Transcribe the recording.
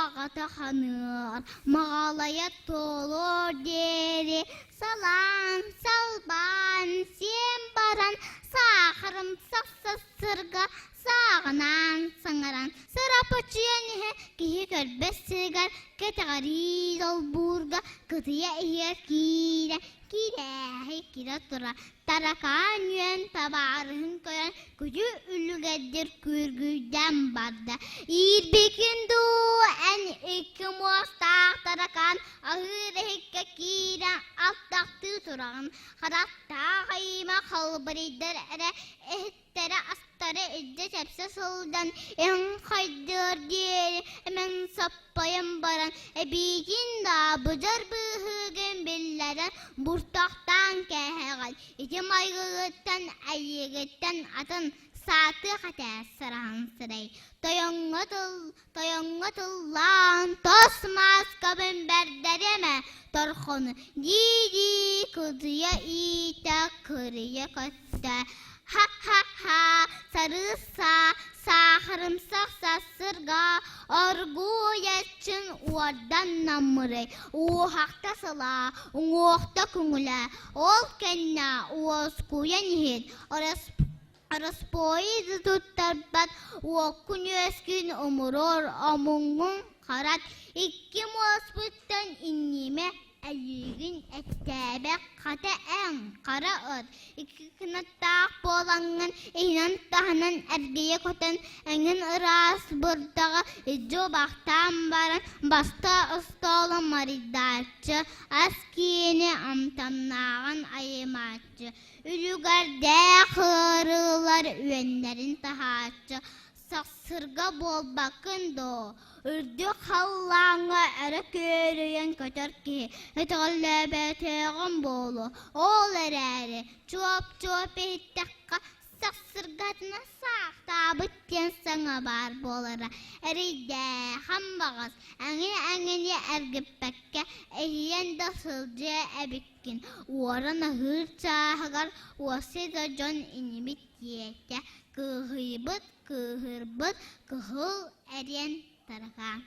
баҕата ханыар, маҕалайа туолуор диэри салаан, салбаан, сиэн баран саахарымсах сарсырга сааҕынаан саҥаран сарапачыйан иһэ киһи көрбөт сиригэр кэтэҕэрии долбуурга кытыйа иһигэр киирэ киирээһи кирэ тура таракаан үөн табаарыһын көрөн күдьү үлүгэрдир күргүйдээн барда иирбикин дуу эн икки муостаах таракаан аһыыр иһиккэ киирэн алтахтыы тураҕын харахтаах айыма халбарыйдар эрэ иһиттэрэ астара илдьэ тэпсэ сылдьан иһин хайдыар диэри эмэн саппайан баран эбиитин да быдьар быыһыгын биллэрэн буртахтаан кээһэҕин ити майгыгыттан эйигиттэн атын саатыах этэ сараһан сирэй тойоҥҥо тыл тойоҥҥо тыллаан тос мааскабын бэрдэримэ торхону дии-дии кыдыйа иитэ кырыйа көттө ха-ха-ха сарыысаа саахарымсах сассырга оргууйаччын уордан наммырый уоһахта сылаа уҥуохта көҥүлэ ол кэннэ уоскуйан иһит Ороспуойу туттарбат уоккун үөскүн умуруор омуҥҥун харат икки муоспуттан иҥниимэ эйиигин эттээбэх хата эн хара ыт икки кынаттаах буолаҥҥын иһинэн-таһынан эргийэ көтөн эҥин ыраас бырдаҕы илдьи убахтаан баран баста остоолу марыйдааччы ас киини амтаннааҕын айымааччы Үлүгэрдээх ыарыылар үөннэрин таһааччы сахсырга буолбаккын дуо? Үрдүк халлааҥҥа өрө күөрүйэн көтөр киһи өтөҕөллөөбөтөҕүм буолуо. Ол эрээри чуоп-чуоп иһиттэххэ сахсыргатына саахтаабыт диэн саҥа баар буолара. Эрэйдээхэм баҕас эҥин-эҥини эргиппэккэ иһийэн да сылдьыа эбиккин Уоран аһыыр чааһыгар уоссай да дьон инибит диэтэ, кыыһыйбыт, кыыһырбыт кыһыл эриэн таракаан.